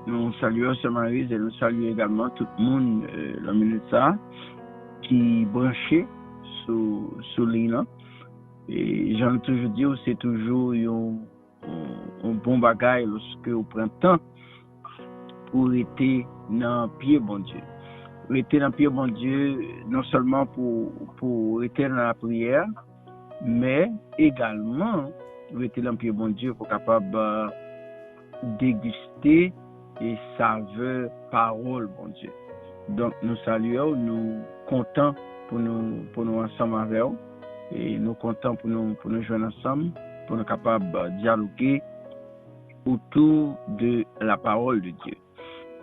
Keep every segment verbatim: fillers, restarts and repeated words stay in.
Nou salye w, Sè Marie, e nou salye egalman tout moun, euh, nan minit sa a, ki branche sou, sou liy lan. E jan nou toujou di w, se toujou yon, yon, yon bon bagay lòske w pran tan pou w rete nan pye Bondye. Rete nan pye Bondye, non sèlman pou, pou w rete nan lapriyè, men egalman rete nan pye Bondye pou w kapab, euh, degiste e savè pawòl Bondye. Donk, nou salye w, nou kontan pou nou, pou nou ansanm avè w, e nou kontan pou nou, pou nou jwenn ansanm, pou nou kapab, euh, dyaloge autour de la parole de Dieu.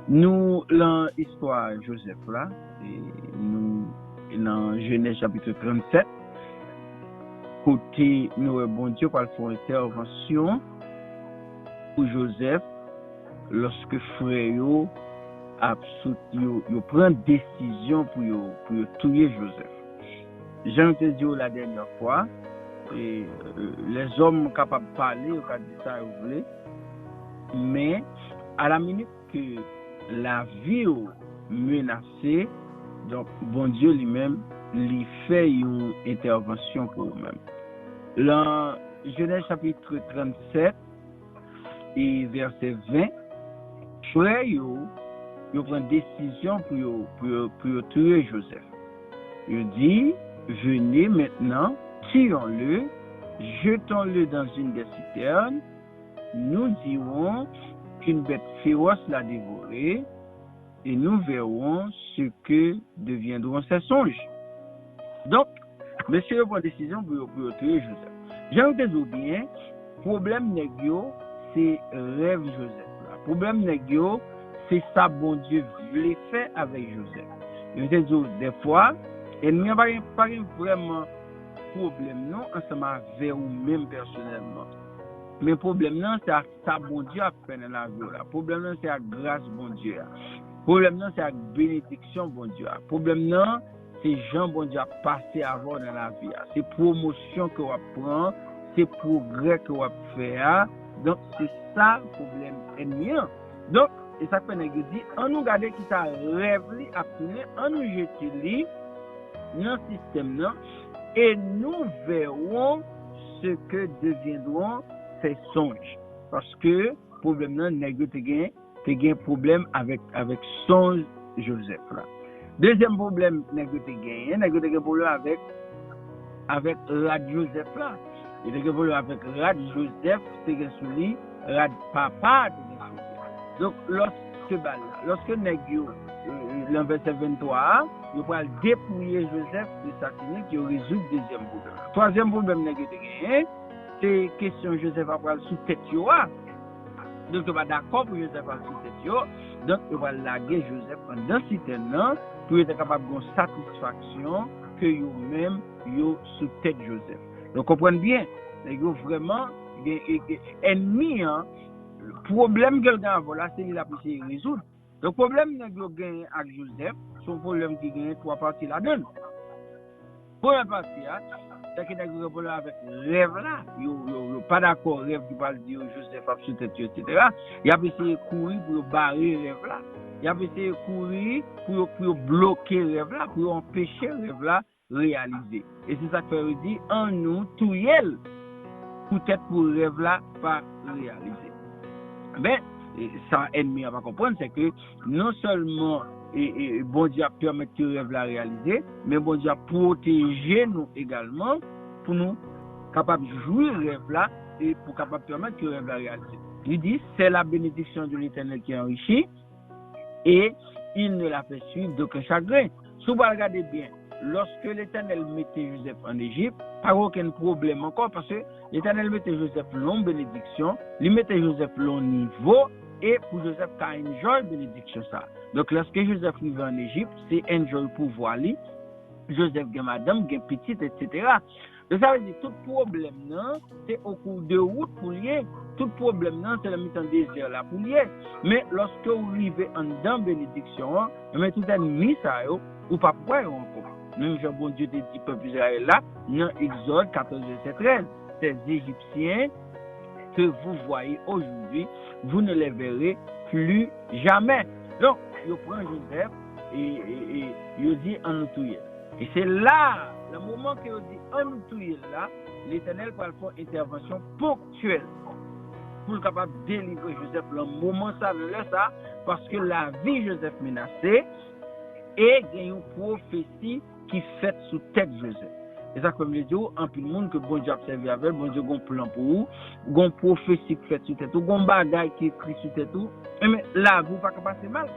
Nou lan istwa Jozèf la, e nou nan Jenèz chapit trannsèt, kote nou wè Bondye pral fè yon entèvansyon pou Jozèf lòske frè yo ap sot, yo, yo pran desizyon pou yo, pou yo touye Jozèf. Jan nou te di w la dènyè fwa, e, lèzòm kapab pale, yo ka di sa yo vle, men a la minit ke lavi w menase, donk, Bondye li menm, li fè yon entèvansyon pou ou menm. Lan Jenèz chapit trannsèt e vèsè ven, frè yo, yo pran desizyon pou yo, pou yo, pou yo touye Jozèf. Yo di, venez maintenant, tuons-le, jetons-le dans une des citernes, nous dirons qu'une bête féroce l'a dévoré, et nous verrons ce que deviendront ses songes. Donk, mesye yo pran desizyon pou yo, pou yo touye Jozèf. Jan nou te di w byen, pwoblèm nèg yo, se rèv Jozèf la. Pwoblèm nèg yo, se sa Bondye vle fè avèk Jozèf. Yo te di w, dèfwa, ènmi an pa gen, pa gen vrèman pwoblèm non ansanm avè ou menm pèsonèlman. Men pwoblèm nan, se ak sa Bondye ap fè nan lavi w la. Pwoblèm nan, se ak gras Bondye a. Pwoblèm nan, se ak benediksyon Bondye a. Pwoblèm nan, se jan Bondye ap pase avè w nan lavi a. Se pwomosyon ke w ap pran, se pwogrè ke w ap fè a. Donk, se sa pwoblèm ènmi an. Donk, e sa k fè nèg yo di, ann nou gade kisa rèv li ap tounen, ann nou jete li nan sistèm nan, et nous verrons ce que deviendront ses songes. Paske pwoblèm nan, nèg yo te gen, te gen pwoblèm avèk, avèk sonj Jozèf la. Dezyèm pwoblèm nèg yo te genyen, nèg yo te gen pwoblèm avèk, avèk rad Jozèf la. Yo te gen pwoblèm avèk rad Jozèf te gen sou li, rad papa a te gen sou li. Donk, lòske ba la, lòske nèg yo, euh, nan vèsè venntwa a, yo pral depouye Jozèf de sa tinik, yo rezoud dezyèm pwoblèm la. Twazyèm pwoblèm nèg yo te genyen, se kesyon Jozèf ap pral sou tèt yo a. Donk, yo pa dakò pou Jozèf al sou tèt yo. Donk, yo pral lage Jozèf anndan sitèn nan pou yo te kapab gen yon satisfaksyon ke yo menm, yo sou tèt Jozèf. Nou konprann byen, nèg yo vrèman gen, gen, gen ènmi an, pwoblèm ke l gen avè w la, se li l ap eseye rezoud. Donk, pwoblèm nèg yo genyen ak Jozèf, se yon pwoblèm ki genyen twa pati ladan l. Premyè pati a, se ke nèg yo gen pwoblèm avèk rèv la. Yo, yo, yo pa dakò rèv ki pral di yo Jozèf ap sou tèt yo, etsetera. Y ap eseye kouri pou yo bare rèv la. Y ap eseye kouri pou yo, pou yo bloke rèv la, pou yo anpeche rèv la reyalize. E se sa k fè yo di, ann nou touye l, poutèt pou rèv la pa reyalize. Men, e, sa ènmi an pa konprann, se ke non sèlman, e, e, Bondye ap pèmèt ke rèv la reyalize, men Bondye ap pwoteje nou egalman pou nou kapab jwi rèv la e pou kapab pèmèt ke rèv la reyalize. Li di, c'est la bénédiction de l'Éternel qui enrichit, et il ne la fait suivre d'aucun chagrin. Si w pral gade byen, lòske Letènèl mete Jozèf ann Ejip, pa gen okenn pwoblèm ankò, paske Letènèl mete Jozèf lan yon benediksyon, li mete Jozèf lan yon nivo, e pou Jozèf ka enjoy benediksyon sa a. Donk, lòske Jozèf rive ann Ejip, se enjoy pouvwa li, Jozèf gen madanm, gen pitit, etsetera. Donk, sa vle di, tout pwoblèm nan, se o kou de wout pou l ye. Tout pwoblèm nan, se nan mitan dezè la pou l ye. Men, lòske w rive anndan benediksyon an, men tout ènmi sa yo, ou p ap wè yo ankò. Menm jan Bondye te di pèp Izrayèl la, nan Egzòd katòz vèsè trèz, ces Égyptiens que vous voyez aujourd'hui, vous ne les verrez plus jamais. Donk, yo pran Jozèf e, e, e yo di, ann nou touye l. E se la, nan moman ke yo di, ann nou touye l la, Letènèl pral fè yon entèvansyon ponktyèl pou l kapab delivre Jozèf nan moman sa, nan lè sa, paske lavi Jozèf menase e gen yon pwofesi ki fèt sou tèt Jozèf. E sa k fè m vle di w, anpil moun ke Bondye ap sèvi avè l, Bondye gon plan pou ou, gon pwofesi k fèt sou tèt ou, gon bagay ki ekri sou tèt ou, enben, lavi w pa ka pase mal.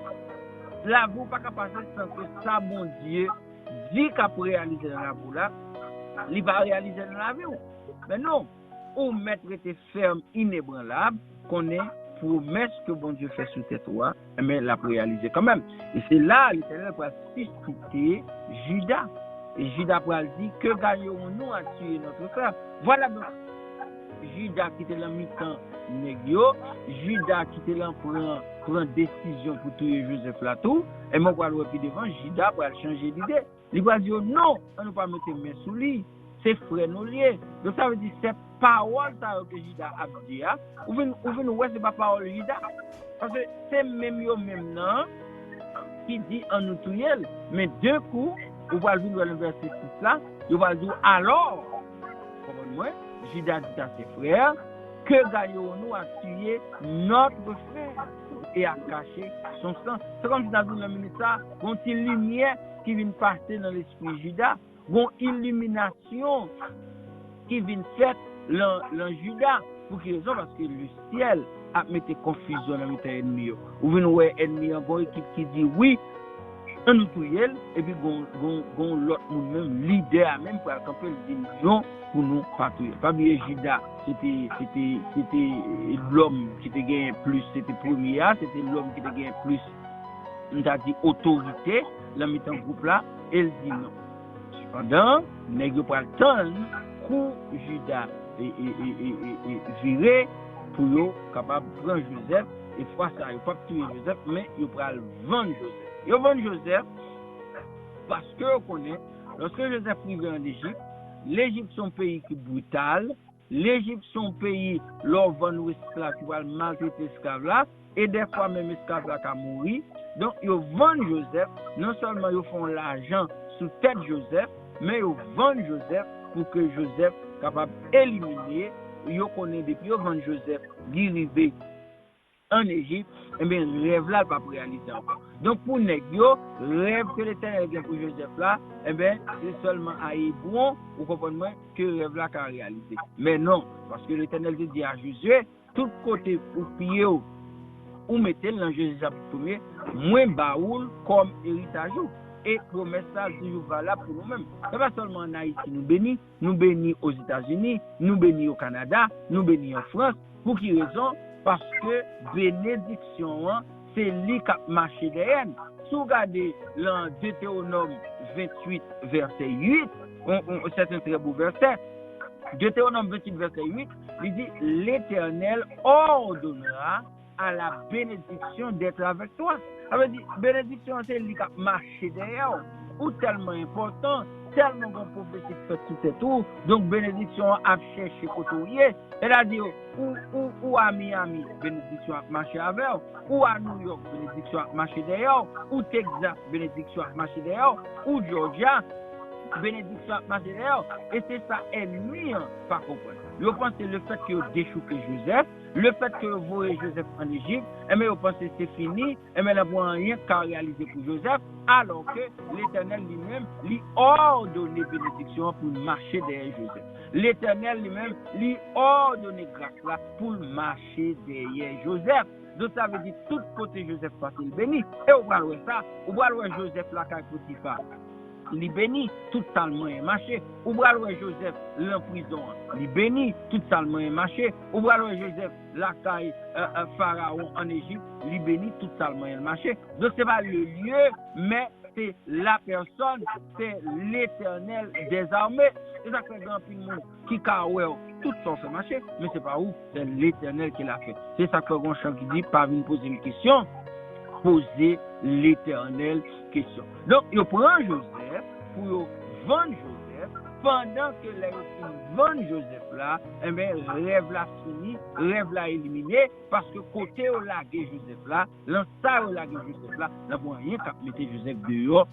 Lavi w pa ka pase san ke sa Bondye di k ap reyalize nan lavi w la, li pa reyalize nan lavi w. Men non, ou mèt rete fèm, inebranlab, konnen pwomès ke Bondye fè sou tèt ou a, enben, l ap reyalize kanmenm. E se la, Letènèl pral sisite Jida. E Jida pral di, que gagnons-nous à tuer notre frère? Vwala, donk, Jida ki te nan mitan nèg yo, Jida ki te nan pran, pran desizyon pou touye Jozèf la tou, enben, w pral wè pi devan, Jida pral chanje lide. Li pral di yo, non, ann nou pa mete men sou li. Se frè nou l ye. Donk, sa vle di, se pawòl sa yo ke Jida ap di a, ou vin, ou vin wè se pa pawòl Jida. Paske se menm yo menm nan ki di, ann nou touye l. Men de kou, ou pral vin wè nan vèsè sis la, yo pral di w, alors, konprann mwen, Jida dit à ses frères, que gagnons-nous à tuer notre frère et à cracher son sang? Se kòmsi n ap di nan minit sa, gon ti limyè ki vin pase nan lespri Jida, gon iliminasyon ki vin fèt lan, lan Jida. Pou ki rezon? Paske lesyèl ap mete konfizyon nan mitan ènmi yo. Ou vin wè ènmi an gon ekip ki di wi, ann nou touye l, epi gon, gon, gon lòt moun menm, lidè a menm pral kanpe, l di non, pou nou pa touye l. Pa bliye Jida, se te, se te, se te lòm ki te genyen plis, se te premye a, se te lòm ki te genyen plis, m ta di, otorite lan mitan gwoup la, e l di non. Sepandan, nèg yo pral tann kou Jida e, e, e, e, e, e vire pou yo kapab pran Jozèf, e fwa sa, yo p ap touye Jozèf, men yo pral vann Jozèf. Yo vann Jozèf paske yo konnen, lòske Jozèf rive ann Ejip, Lejip se yon peyi ki brital, Lejip se yon peyi, lè w vann yon esklav, ki pral maltrete esklav la, e dèfwa menm esklav la ka mouri. Donk, yo vann Jozèf, non sèlman yo fè yon lajan sou tèt Jozèf, men yo vann Jozèf pou ke Jozèf kapab elimine. Yo konnen depi yo vann Jozèf, li rive ann Ejip, enben, rèv la, l p ap reyalize ankò. Donk, pou nèg yo, rèv ke Letènèl gen pou Jozèf la, enben, se sèlman a Ebwon, ou konprann mwen, ke rèv la ka reyalize. Men non, paske Letènèl te di a Jozye, tout kote ou pye w, ou mete l nan Jezi chapit premye, mwen ba ou l kòm eritaj ou. E pwomès sa toujou valab pou nou menm. Se pa sèlman ann Ayiti nou beni, nou beni Ozetazini, nou beni o Kanada, nou beni an Frans. Pou ki rezon? Paske benediksyon an, se li k ap mache dèyè n. Si w gade lan Detewonòm venntuit, vèsè uit, on, on, c'est un très beau verset. Detewonòm venntuit, vèsè uit, li di, L'Éternel ordonnera à la bénédiction d'être avec toi. Sa vle di, benediksyon an se li k ap mache dèyè w. Ou tèlman enpòtan, tèlman gon pwofesi k fèt sou tèt ou, donk benediksyon an ap chèche kote w ye. Sètadi, ou, ou, ou a Miami, benediksyon ap mache avè w. Ou a New York, benediksyon ap mache dèyè w. Ou Texas, benediksyon ap mache dèyè w. Ou Georgia, benediksyon ap mache dèyè w. E se sa ènmi an pa konprann. Yo panse lefètke yo dechouke Jozèf, lefètke yo voye Jozèf ann Ejip, enben yo panse se fini, enben nan pwen anyen k ka reyalize pou Jozèf, alòske Letènèl li menm, li òdone benediksyon an pou l mache dèyè Jozèf. Letènèl li menm, li òdone gras la pou l mache dèyè Jozèf. Donk, sa vle di tout kote Jozèf pase, l beni. E ou pral wè sa, ou pral wè Jozèf lakay Potifa, li beni, tout sa l manyen mache. Ou pral wè Jozèf lan prizon an, li beni, tout sa l manyen mache. Ou pral wè Jozèf lakay, e, e, Farawon ann Ejip, li beni, tout sa l manyen l mache. Donk, se pa le lieu, men se la personne, se Letènèl dèzame. Se sa k fè gen anpil moun ki ka wè w, tout sa w fè mache, men se pa ou, se Letènèl ki la fè. Se sa k fè gon chan ki di, pa vin poze m kesyon, poze Letènèl kesyon. Donk, yo pran Jozèf pou yo vann Jozèf, Pandan ke lè yo fin vann Jozèf la, enben, rèv la fini, rèv la elimine, paske kote yo lage Jozèf la, lan sa yo lage Jozèf la, lan pa anyen k ap mete Jozèf deyò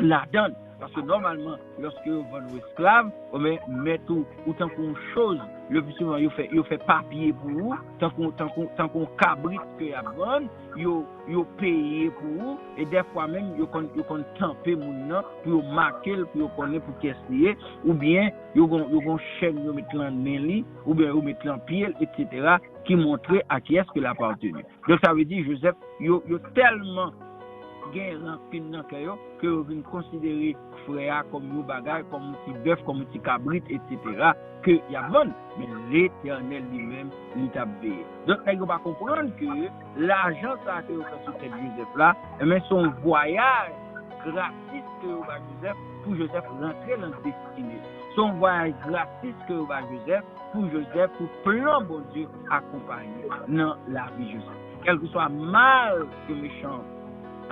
ladan l. Paske nòmalman, lòske yo vann ou esklav, enben, mèt ou, ou tankou yon choz, le pli souvan, yo fè, yo fè papye pou ou, tankou, tankou, tankou yon kabrit ke y ap vann, yo, yo peye pou ou, e dèfwa menm, yo konn, yo konn tanpe moun nan, pou yo make l, pou yo konnen pou kiyès li ye, oubyen yo gon, yo gon chèn yo met lan nen li, oubyen yo met lan pye l, etsetera, ki montre a kiyès ke l apateni. Donk, sa vle di, Jozèf, yo, yo tèlman gen rankin nan kè yo, ke yo vin konsidere frè a kòm yon bagay, kòm yon ti bèf, kòm yon ti kabrit, etsetera, ke y ap vann. Men Letènèl li menm, li t ap veye. Donk, nèg yo pa konprann ke lajan sa ke yo fè sou tèt Jozèf la, enben, se yon vwayaj gratis ke yo ba Jozèf, pou Jozèf rantre nan destine. Se yon vwayaj gratis ke yo ba Jozèf, pou Jozèf, pou plan Bondye akonpaye nan lavi Jozèf. Kèlkeswa mal ke mechan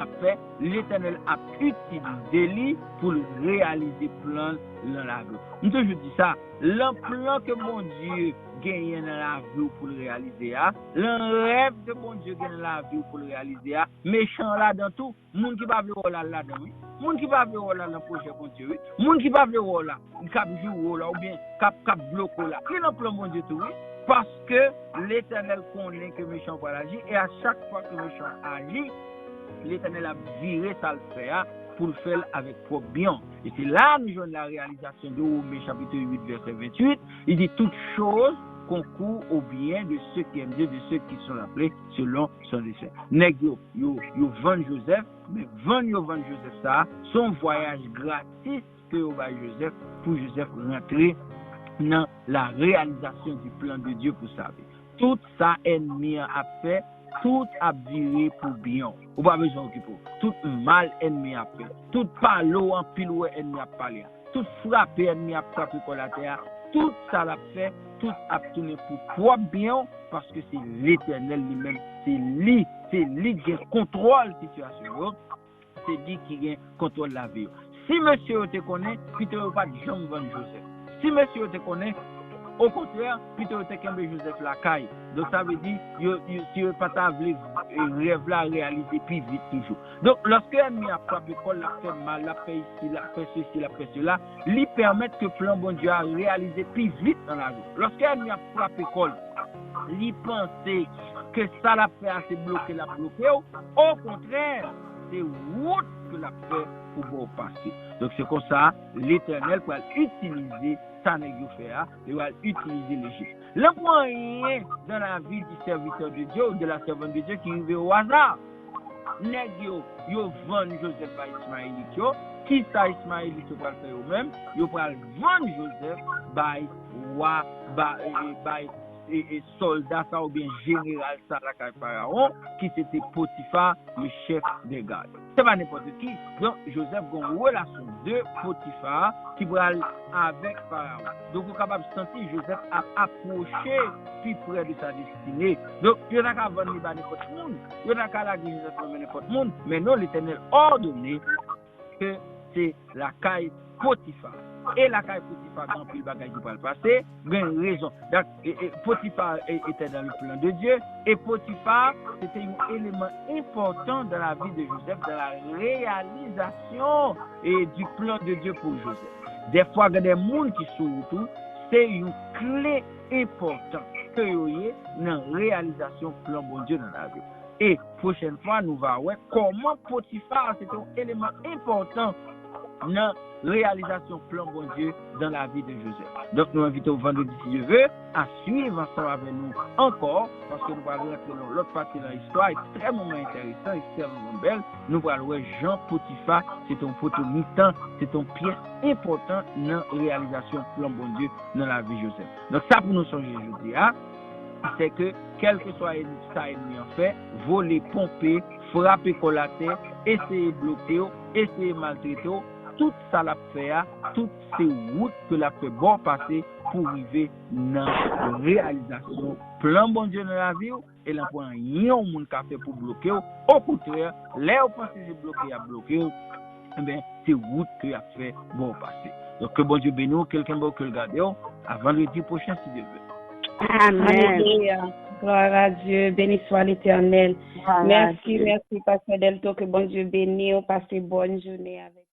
ap fè, Letènèl ap itilize li pou l reyalize plan l nan lavi w. M toujou di sa, lan plan ke Bondye genyen nan lavi w pou l reyalize a, lan rèv ke Bondye gen nan lavi w pou l reyalize a, mechan an ladan tou. Moun ki pa vle wè w la, l ladan, wi. Moun ki pa vle wè w la, nan pwojè Bondye, wi. Moun ki pa vle wè w la, k ap joure w la, oubyen k ap, k ap bloke w la, li nan plan Bondye tou, wi. Paske Letènèl konnen ke mechan pral aji, e a chak fwa ke mechan aji, Letènèl ap vire sa l fè a pou l fè l avèk pwòp byen w. E se la nou jwenn la reyalizasyon de Women chapit uit, vèsè venntuit. Li di, toutes choses concourent au bien de ceux qui aiment Dieu, de ceux qui sont appelés selon son dessein. Nèg yo, yo, yo vann Jozèf, men vann yo vann Jozèf sa a, se yon vwayaj gratis ke yo bay Jozèf pou Jozèf rantre nan la réalisation du plan de Dieu pour sa vi. Tout sa ènmi an ap fè, tout ap vire pou byen w. Ou pa bezwen okipe w. Tout mal ènmi an ap fè, tout pale w anpil ou wè ènmi an ap pale a, tout frape ènmi an ap frape kò l atè a, tout sa l ap fè, tout ap tounen pou pwòp byen w, paske se Letènèl li menm, se li, se li ki gen kontwòl sitiyasyon yo, se li ki gen kontwòl lavi yo. Si mesye yo te konnen, pito yo pa t janm vann Jozèf. Si mesye yo te konnen, okontrè, pito yo te kenbe Jozèf lakay. Donk, sa vle di, yo, yo, si yo pa ta vle, e, rèv la reyalize pi vit toujou. Donk, lòske ènmi ap frape kò l, l ap fè mal, l ap fè isi, l ap fè sesi, l ap fè sela, li pèmèt ke plan Bondye a reyalize pi vit nan lavi w. Lòske ènmi ap frape kò l, li panse ke sa l ap fè a se bloke l ap bloke w, okontrè, se wout ke l ap fè pou ba w pase. Donk, se konsa, Letènèl pral itilize sa nèg yo fè a, li pral itilize Lejip. Lan pa anyen dans la vie du serviteur de Dieu ou de la servante de Dieu ki rive au hasard. Nèg yo, yo vann Jozèf bay Ismayelit yo. Kisa Ismayelit yo pral fè yo menm? Yo pral vann Jozèf bay wa, ba, e, e, bay, e, e, sòlda sa oubyen jeneral sa lakay Farawon, ki se te Potifa, le chef des gardes. Se pa nenpòt ki. Donk, Jozèf gen yon relasyon de Potifa ki pral avèk Farawon. Donk, ou kapab santi Jozèf ap apwoche pi pre de sa destine. Donk, yo ta ka vann li ba nenpòt moun. Yo ta ka lage Jozèf nan men nenpòt moun. Men non, Letènèl òdone ke se lakay Potifa. E lakay Potifa, gen anpil bagay ki pral pase, gen rezon. Dak, e, e, Potifa e, était dans le plan de Dieu, e Potifa, se te yon eleman enpòtan dans la vie de Joseph, dans la réalisation, e, du plan de Dieu pour Joseph. Dèfwa, gen de moun ki sou wout ou, se yon kle enpòtan ke yo ye nan reyalizasyon plan Bondye nan lavi w. E pwochèn fwa, nou va wè kòman Potifa se te yon eleman enpòtan nan reyalizasyon plan Bondye dans la vie de Joseph. Donk, nou envite w vandredi, si Dye ve, a swiv ansanm avè nou ankò, paske nou pral rantre nan yon lòt pati nan istwa, ekstrèmman enteresan, ekstrèmman bèl. Nou pral wè jan Potifa se te yon poto mitan, se te yon pyès enpòtan nan reyalizasyon plan Bondye nan lavi Joseph. Donk, sa pou nou sonje jodi a, se ke kèlkeswa sa ènmi an fè, vole, ponpe, frape kò l atè, eseye bloke w, eseye maltrete w, tout sa l ap fè a, tout se wout ke l ap fè ba w pase pou rive nan reyalizasyon plan Bondye nan lavi w, e lan pa anyen yon moun ka fè pou bloke w. Okontrè, lè yo panse se bloke y ap bloke w, enben, se wout ke y ap fè ba w pase. Donk, ke Bondye beni w, ke l kenbe w, ke l gade w. A vandredi pwochen, si Dye vle. Amen. Alelouya. Gloire à Dieu. Béni soit l'Éternel. Merci, merci, Pasteur Delto. Que Bon Dieu bénisse. Passez bonne journée avec